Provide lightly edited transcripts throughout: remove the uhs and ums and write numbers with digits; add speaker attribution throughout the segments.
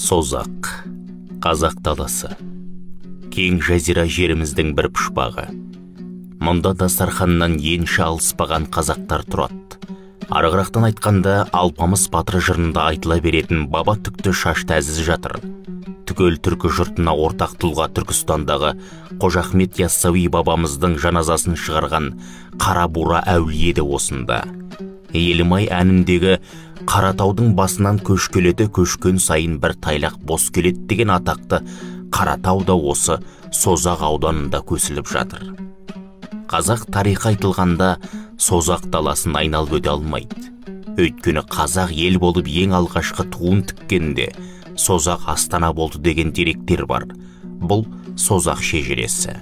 Speaker 1: Созақ, қазақ даласы. Кең жазира жеріміздің бір пұшпағы. Мұнда дастарханнан енші алыспаған қазақтар тұрады. Арығырақтан айтқанда, Алпамыс батыр жырында айтыла беретін баба түкті шаш тәзіз жатыр. Түгел түркі жұртына ортақ тұлға Түркістандағы Қожа Ахмет Яссауи бабамыздың жаназасын шығарған Қара Бура әулие де осында. Елімай әніндегі Қаратаудың басынан көш келеді, көшкен сайын бір тайлақ бос келеді деген атақты Қаратау да осы Созақ ауданында көсіліп жатыр. Қазақ тарихы айтылғанда Созақ даласын айналып өте алмайды. Өйткені қазақ ел болып ең алғашқы туын тіккенде Созақ астана болды деген деректер бар. Бұл Созақ шежіресі.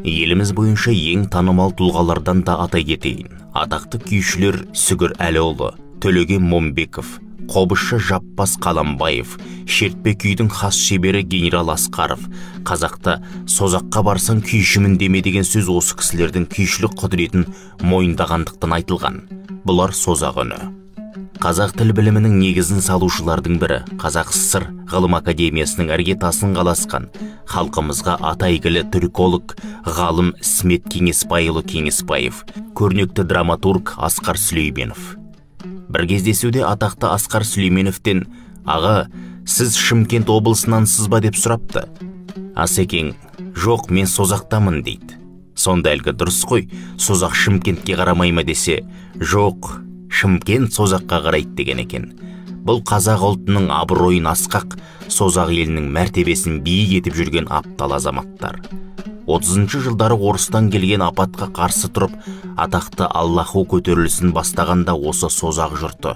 Speaker 1: Еліміз бойынша ең танымал тұлғалардан да атай кетейін. Атақты күйшілер Сүгір Әліұлы, Төлеген Момбеков, қобызшы Жаппас Қаламбаев, шертпе күйдің хас шебері генерал Асқаров. Қазақта Созаққа барсаң күйшімін деме деген сөз осы кісілердің күйшілік құдіретін мойындағандықтан айтылған. Бұлар Созақ үні. Қазақ тіл білімінің негізін салушылардың бірі, Қазақ ССР Ғылым Академиясының іргетасын қаласқан, халқымызға аты әйгілі түрколог ғалым Смет Кеңесбайұлы Кеңесбаев, көрнекті драматург Асқар Сүлейменов. Бір кездесуде атақты Асқар Сүлейменовтен, «Аға, сіз Шымкент облысынансыз ба?» деп сұрапты. Асекең, «Жоқ, мен Созақтамын» дейді. Сонда әлгі дұрыс қой, Созақ Шымкентке қарамай ма десе, «Жоқ, Шымкент Созаққа қарайды» деген екен. Бұл қазақ ұлтының абыройын асқақ, Созақ елінің мәртебесін биік етіп жүрген аптал азаматтар. 30 жылдары орыстан келген апатқа қарсы тұрып, атақты Аллаху көтерілісін бастағанда осы Созақ жұрты.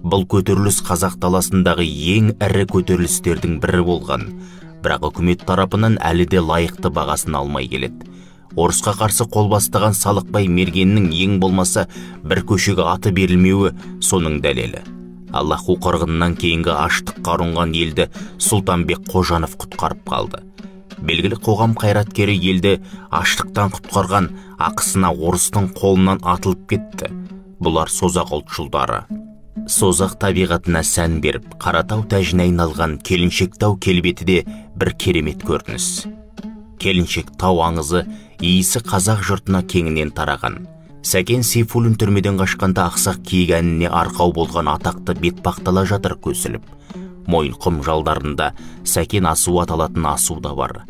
Speaker 1: Бұл көтеріліс қазақ даласындағы ең ірі көтерілістердің бірі болған. Бірақ үкімет тарапынан әлі де лайықты бағасын алмай келеді. Орысқа қарсы қол бастаған Салықбай мергеннің ең болмаса бір көшеге аты берілмеуі соның дәлелі. Аллаху қырғынынан кейінгі аштыққа ұрынған елді Сұлтанбек Қожанов құтқарып қалды. Белгілі қоғам қайраткері елді аштықтан құтқарған ақысына орыстың қолынан атылып кетті. Бұлар Созақ ұлтшылдары. Созақ табиғатына сән беріп, Қаратау тәжіне айналған Келіншектау келбеті де бір керемет көрініс. Келіншектау аңызы иісі қазақ жұртына кеңінен тараған. Сәкен Сейфуллин түрмеден қашқанда ақсақ киік әніне арқау болған атақты Бетпақдала жатыр көсіліп. Мойынқұм жалдарында Сәкен асуы аталатын асу да бар.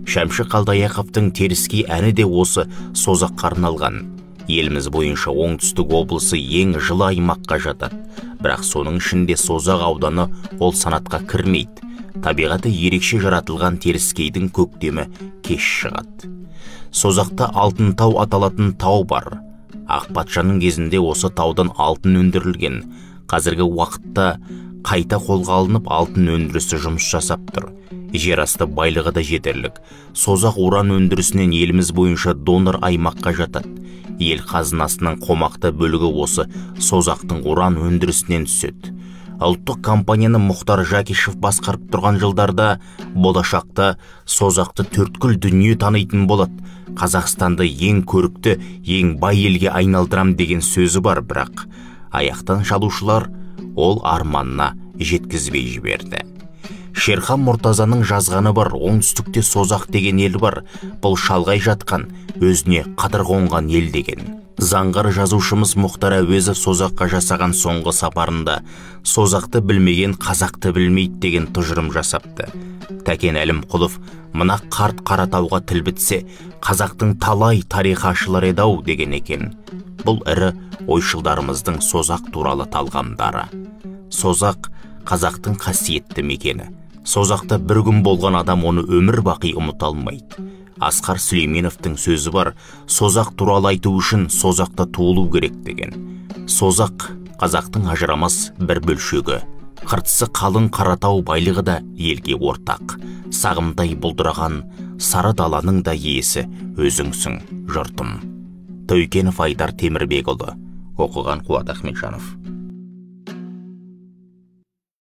Speaker 1: Шәмші Қалдаяқовтың теріскей әні де осы Созаққа арналған. Еліміз бойынша оңтүстік облысы ең жылы аймаққа жатады. Бірақ соның ішінде Созақ ауданы ол санатқа кірмейді. Табиғаты ерекше жаратылған теріскейдің көктемі кеш шығады. Созақта алтын тау аталатын тау бар. Ақ патшаның кезінде осы таудан алтын өндірілген. Қазіргі уақытта қайта қолға алынып, алтын өндірісі жұмыс жасап тұр. Жер асты байлығы да жетерлік. Созақ уран өндірісінен еліміз бойынша донор аймаққа жатады. Ел қазынасының қомақты бөлігі осы Созақтың уран өндірісінен түседі. Ұлттық компанияны Мұхтар Жакишев басқарып тұрған жылдарда болашақта Созақты төрткүл дүние танитын болады. Қазақстанды ең көрікті, ең бай елге айналдырам деген сөзі бар, бірақ аяқтан шалушылар ол арманына жеткізбей жіберді. Шерхан Мұртазаның жазғаны бар, оңтүстікте Созақ деген ел бар, бұл шалғай жатқан, өзіне қадір қонған ел деген. Заңғар жазушымыз Мұхтар Әуезов Созаққа жасаған соңғы сапарында Созақты білмеген қазақты білмейді деген тұжырым жасапты. Тәкен Әлімқұлов мына қарт Қаратауға тіл бітсе, қазақтың талай тарихы ашылар еді-ау деген екен. Бұл ірі ойшылдарымыздың Созақ туралы талғамдары. Созақ қазақтың қасиетті мекені. Созақта бір күн болған адам оны өмір бақи ұмыта алмайды. Асқар Сүлейменовтің сөзі бар, Созақ туралы айту үшін Созақта туылу керек деген. Созақ қазақтың ажырамас бір бөлшегі. Қыртысы қалың Қаратау байлығы да елге ортақ. Сағымдай бұлдыраған сары даланың да иесі өзіңсің, жұртым. Тәуекенов Айдар Темірбекұлы, оқыған Қуат Ахметжанов.